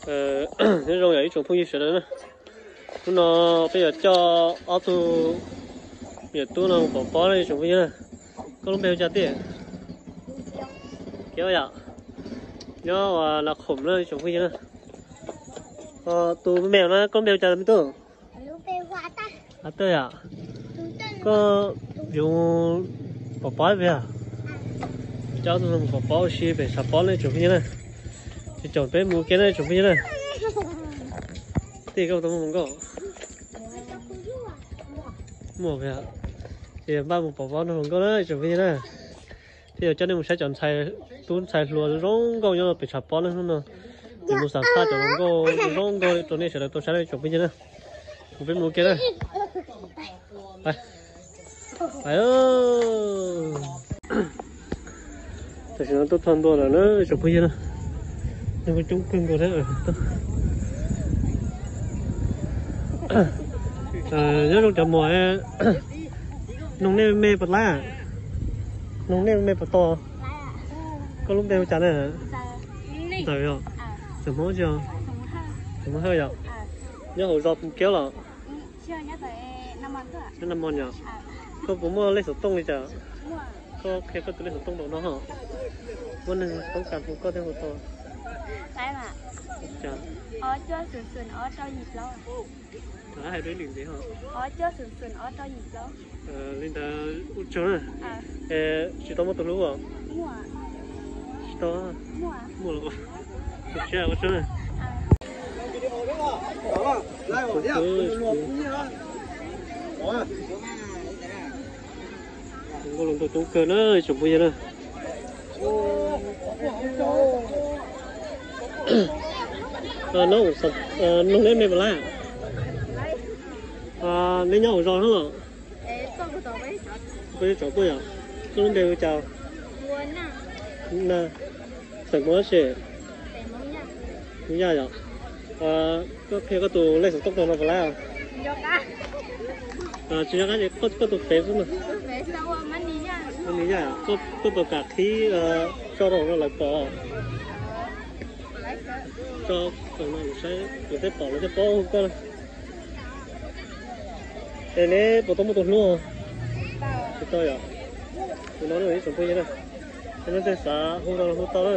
Nyob zoo yog ib tsoom phooj ywg sawv daws na. Hnub no peb yuav coj ob tug me nyuam tub no mus pov pob na ib tsoom phooj ywg na. Koj lub npe hu cas tiag? Kiab yom. Nyob ua Las Khoom na ib tsoom phooj ywg na. Tus me nyuam no koj lub npe hu cas me tub? Ab Tawj yom. Koj yuav pov pob ib pliag? Coj ob tug no mus pov pob ua si pem tshav pob na ib tsoom phooj ywg na. Ces caum peb mus ua ke na ib tsoom phooj ywg na. Tej koj tau muaj hluas nkauj? Muaj. Ces npaj mus pov pob nrog hluas nkauj na ib tsoom phooj ywg na. Thiab yuav coj nej mus saib cov ntxhais, tub ntxhais hluas zoo nkauj nyob pem tshav pob na hnub no. Ces mus xam phaj cov hluas nkauj zoo nkauj rau nej sawv daws tau saib na ib tsoom phooj ywg na. Kuv peb mus ua ke na. Tam sim no tuaj txog ntua lawm na ib tsoom phooj ywg na. Neeg kuj coob kawg nkaus thiab. Nyob zoo cov muam, noog nej me puas laib? Noog nej me puas tau? Koj lub npe hu cas na? Ntxawm yom. Txawm Hmoob tsi? Txawm Hmoob Hawj yom. Nyob hauv zos Phoos Kiab los? Nyob Naj Mos yom. Koj puas muaj lej xov tooj li cas? Koj qhia koj tus lej xov tooj rau no hos. Muaj neeg toob kas hu koj thiab hu tau. Rov qab hais rau ib lwm ntxiv hos. Li ntawd ua tsaug na. Tsis tau muaj tus hlub os? Tsis tau. Muaj los ua tsaug na. Nkauj hluas nraug coob kawg na ib tsoom phooj ywg na. Noog neb me puas laib? Neb nyob hauv zos no los? Koj nyob tsov tuaj yom? Koj lub npe hu cas? Na, xeem Hmoob dab tsi? Hmoob Yaj yom. Koj qhia koj tus lej xov tooj rau no puas laib? Tsis nco qab ces koj tus fev xwb na. Hmoob Yaj, koj puas kam qhib tso rau no lawv pom? Tso rau no lawv saib, lawv thiaj pom lawv thiaj paub hu koj. Es neb puas tau muaj tus hlub? Tsis tau yom. Tus no ib tsoom phooj ywg na, nej leej twg xav hu no los hu tau na.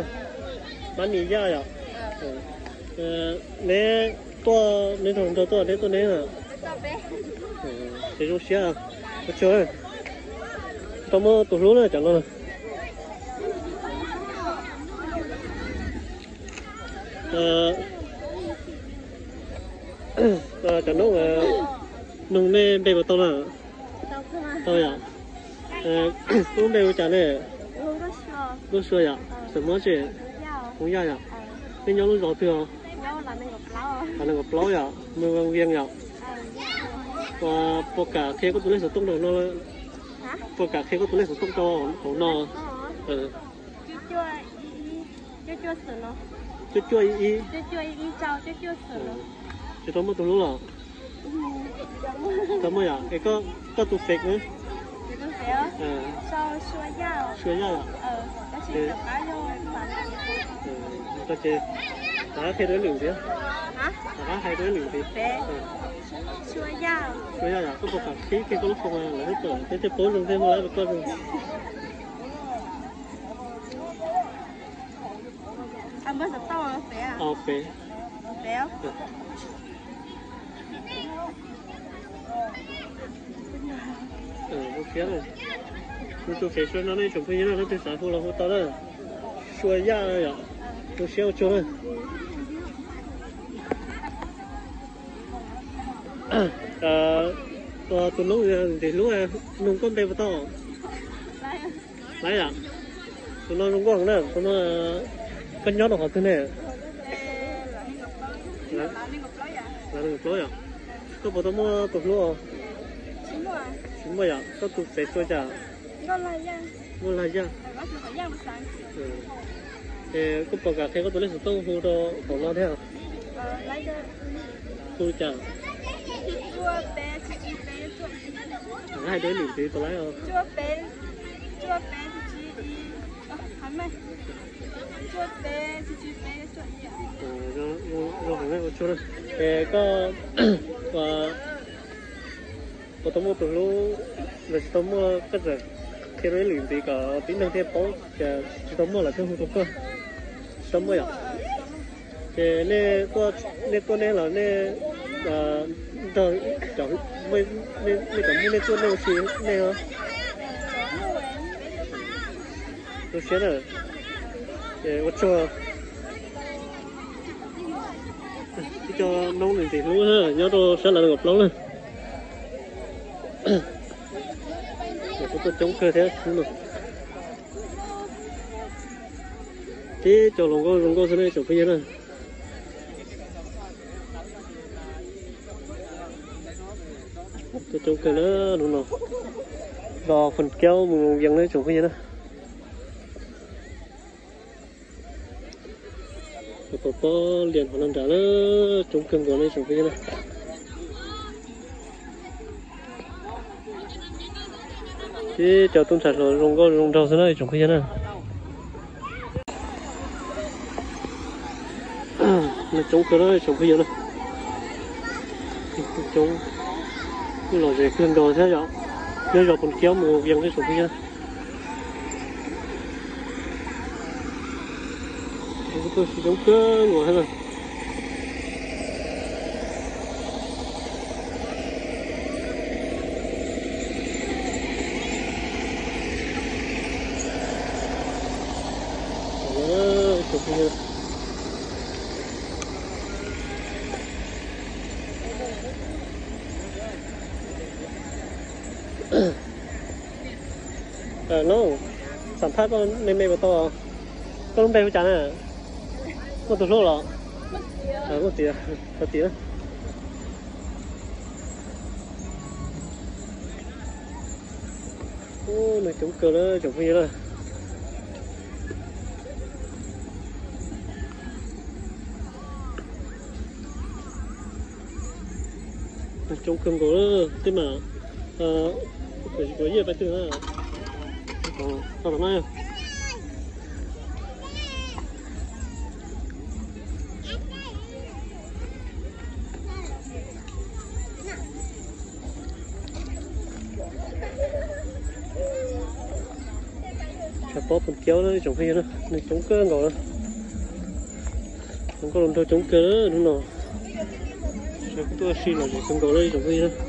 Mab Nis Yaj yom. Neb tuaj, neb nrog nraug tuaj, neb tuaj neb na? Ces zoo siab, ua tsaug. Tsis tau muaj tus hlub na cov no. Cov noob, noog nej npe puas tau na? Tau yom. Koj lub npe hu cas ne? Nkauj Sua yom. Xeem Hmoob dab tsi? Hmoob Yaj yom. Nej nyob lub zos twg os? Nees nkaum plaub yom, Mws Vas Vias yom. Puas kam qhia koj tus lej xov tooj rau no? Puas kam qhia koj tus lej xov tooj rau hauv no? Cuaj cuaj ib ib. Tsis tau muaj tus hlub los? Tau muaj yom. Es koj tus fev na? Sua Yaj yom. Ces rov qab qhia rau ib lwm ntxiv. Rov qab hais rau ib lwm ntxiv. Sua Yaj yom, koj puas kam qhib kiag koj lub phone lawv thiaj tawm, lawv thiaj paub zoo thiab muaj laib rau koj zoo. Fev. Zoo siab. Nws tus fev Sua no nej tsoom phooj ywg no leej twg xav hu los hu tau na. Sua Yaj yom. Zoo siab ua tsaug na. Tus noob ntxim hlub, noog koj npe puas tau? Laib yom. Tus no zoo nkauj heev na, tus no. Koj nyob rau qhov twg ne? Nees nkaum plaub yom. Koj puas tau muaj tus hlub? Tsis muaj yom. Koj tus fev Sua cas? Nkauj Lag Yaj. Es koj puas kam qhia koj tus lej xov tooj hu rau hauv no thiab? Hu li cas? Hais rau ib lwm ntxiv puas laib os? Cuaj peb, cuaj peb, cuaj peb, cuaj peb, cuaj peb. Es koj puas tau muaj tus hlub los tsis tau muaj, koj txawm qhia rau ib lwm ntxiv kom tib neeg thiaj paub, ces tsis tau muaj los thiaj hu rau koj. Tsis tau muaj yom? Ces nej tuaj nej los nej nrog, nej cov muaj nej tuaj nej ua si nej os. Zoo siab na. Ces ua tsaug. Ib co noob ntxim hlub nyob rau sab lawv kaum plaub na. Kuj tuaj coob kawg thiab. Tib co hluas nkauj zoo nkauj xwb na tsoom phooj ywg na. Tuaj coob kawg na hnub no. Los Phoos Kiaub mus Vias na tsoom phooj ywg na. Pov pob lias hov no nrad na, coob kawg nkaus na tsoom phooj ywg na. Tib co tub ntxhais hluas zoo nkauj zoo nraug xwb na tsoom phooj ywg na. Neeg coob kawg na tsoom phooj ywg na. Coob, kuj lom zem kawg nkaus thiab yom. Nyob zos Phoos Kiaub mus Vias thiab tsoom phooj ywg. Kuj tuaj coob kawg nkaus thiab na. Noob, xam phaj koj me me puas tau? Koj lub npe hu cas na? Muaj tus hlub los? Muaj tias, tias. Neeg coob kawg na tsoom phooj ywg na. Neeg coob kawg nkaus na, tej mas kuv yij pais twg na. Tshav pob Phoos Kiaub na tsoom phooj ywg na, neeg coob kawg nkaus na. Hluas nkauj hluas nraug coob kawg hnub no. Sawv kuj tuaj ua si lom zem kawg nkaus na tsoom phooj ywg na.